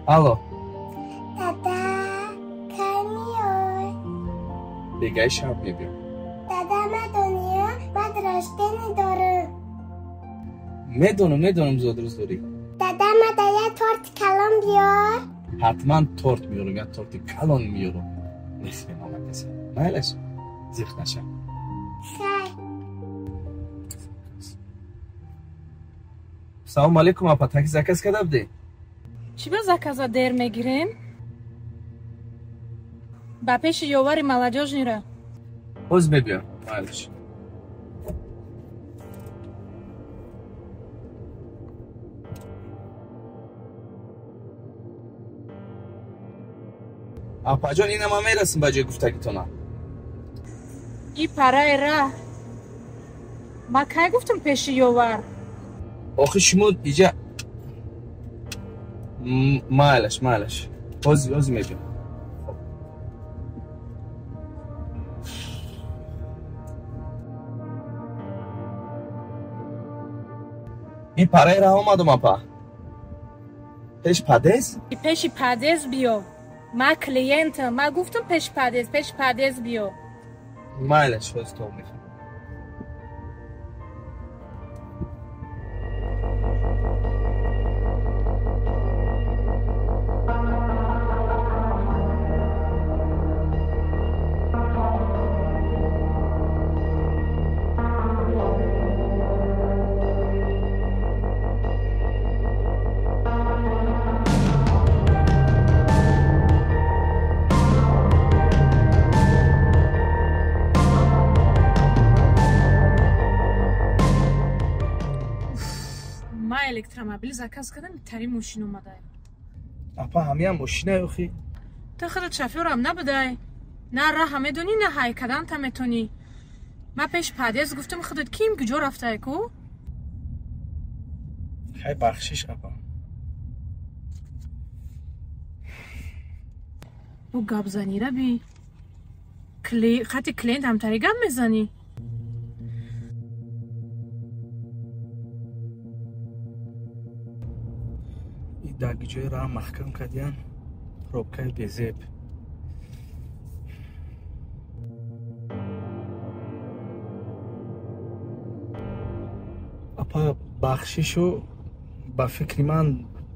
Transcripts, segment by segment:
Алло. Дада, кай меой? Бегаи шаб мебиём. Дада, медониё, ман рождение дорам. Медонам, медонам, зодрӯз дорӣ. Дада, мада як торти калон биёр. Ҳатман торт меёрам, як торти калон меёрам. Мехӯрем ҳама каса. Майлаш, зиқ наша. Хай. Салом алейкум, апа, такси заказ карда будед? Чӣ ба заказа дер мегирем? Ба пеши ёвари молодёжнира. Ҳоз мебиём, майлаш. Апаҷон, ина ман мерасем ба ҷои гуфтагитона. И параи раҳ. Ман кай гуфтам пеши ёвар? Охи шумо иҷа майлаш, майлаш. Ҳози мебиём. Ин параи раҳ омадам, апа. Пеш падез? Пеши падез биё. Ман клиентам. Ман гуфтам пеши падез, пеши падез биё. Майлаш, ҳози то мехӯрам. Электромобил заказ кардам, тари мошин омадай. Апа, ҳамиам мошинай охи? Ту худат шофёрам набудай. На раҳа медонӣ, на ҳай каданта метонӣ. Ман пеш падез гуфтам, худат ким куҷо рафтай ку? Хай, бахшиш, апа. Бу гапзанира би. Хати клиент ҳамтари гап мезанӣ. Дар ҷои раҳ маҳкам кардиян, пробкаи безеб. Апа, бахшишу, ба фикри ман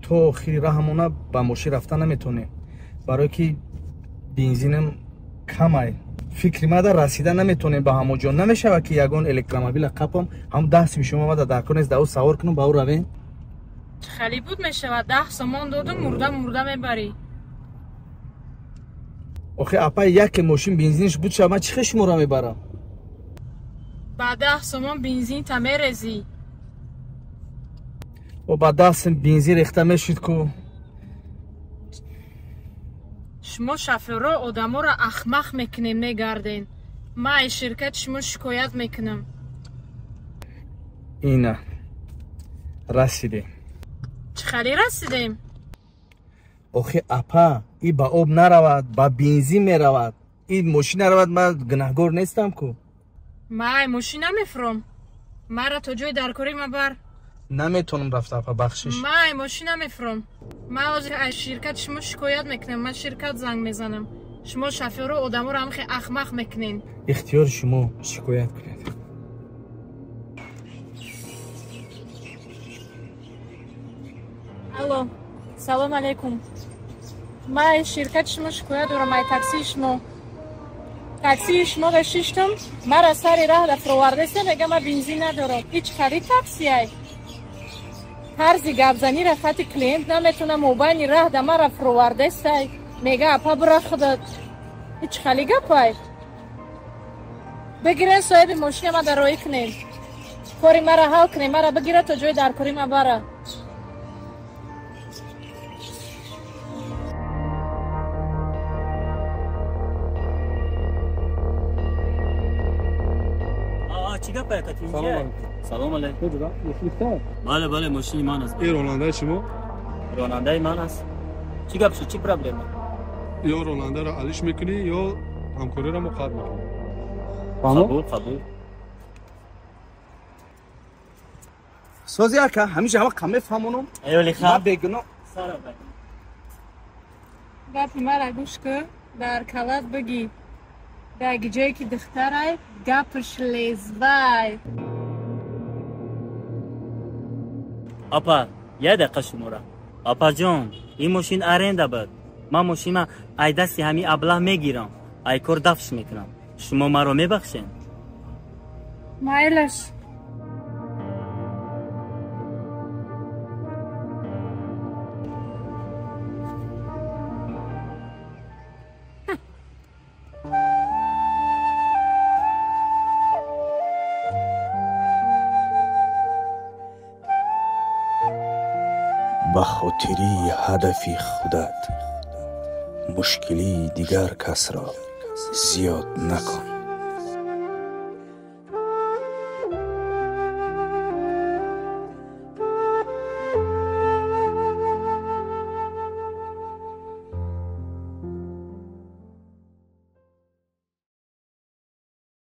то охири раҳамона ба мошин рафта наметонем, барое ки бензинам камай. Фикри мада расида наметонем ба ҳамон ҷо. Намешавад ки ягон электромобила қапам, ҳамон дасти шумо мада дар кор нест, да ӯ савор кунам, ба ӯ равем. Хали буд мешавад, 10 сомон додум, мурда мурда мебарӣ. Охи апа, яке мошин бензинш буд шава, ман чӣ хел шуморо мебарам? Ба 10 сомон бензинта мерезӣ. О, ба 10 сом бензин рехта мешуд ку. Шумо шофёро одаморо ахмақ мекунем, мегарден. Ман аз ширкати шумо шикоят мекунам. Ина расидем. Чӣ хали расидем? Охи апа, и ба об наравад, ба бензин меравад. И мошин наравад, ман гунаҳгор нестам ку. Ман ай мошин намефуром. Маро то ҷои даркорӣ мабар. Наметонам рафта, апа, бахшиш. Ман ай мошин намефуром. Ман ҳозир аз ширкати шумо шикоят мекунам. Ман ширкат занг мезанам. Шумо шофёро одаморо ҳамхе ахмақ мекунен. Ихтиёри шумо, шикоят кунед. Алло, салом алейкум. Ман аз ширкати шумо шикоят дорам, ай таксии шумо. Таксии шуморо шиштам, маро сари раҳ фуровардастем, мегам ман бензин надорам. Ҳеҷ хари таксиай. Тарзи гапзанира хати клиент наметонам, мобайни раҳ да маро фуровардастай. Мега апа бура худат. Ҳеҷ хали гапай. Бигирен соҳиби мошина мада роҳӣ кунем. Кори маро ҳал кунем, маро бигира то ҷои даркорӣ ма бара. Чӣ гапае катинҷа? Салом алейкум. Бале, бале, мошини ман аст. Ин ронандаи шумо? Ронандаи ман аст. Чӣ гап шуд? Чӣ проблема? Ё ронандаро алиш мекунӣ, ё ҳамкориро мо қатъ мекунем. Қабул, қабул. Сози ака, ҳамиша ҳама қам мефаҳмонам. Эвали Ма хаб. бегуноҳ. Сара бай. Гапи мара гӯш кун, дар калат бигӣ. Дар ҷое ки духтарай, гапаш лезвай. Апа, як дақиқа шумора. Апаҷон, ин мошин аренда буд. Ман мошина ай дасти ҳами аблаҳ мегирам. Ай кор дафш мекунам. Шумо маро мебахшед? Майлаш. Ба хотири ҳадафи худат мушкилии дигар касро зиёд накун.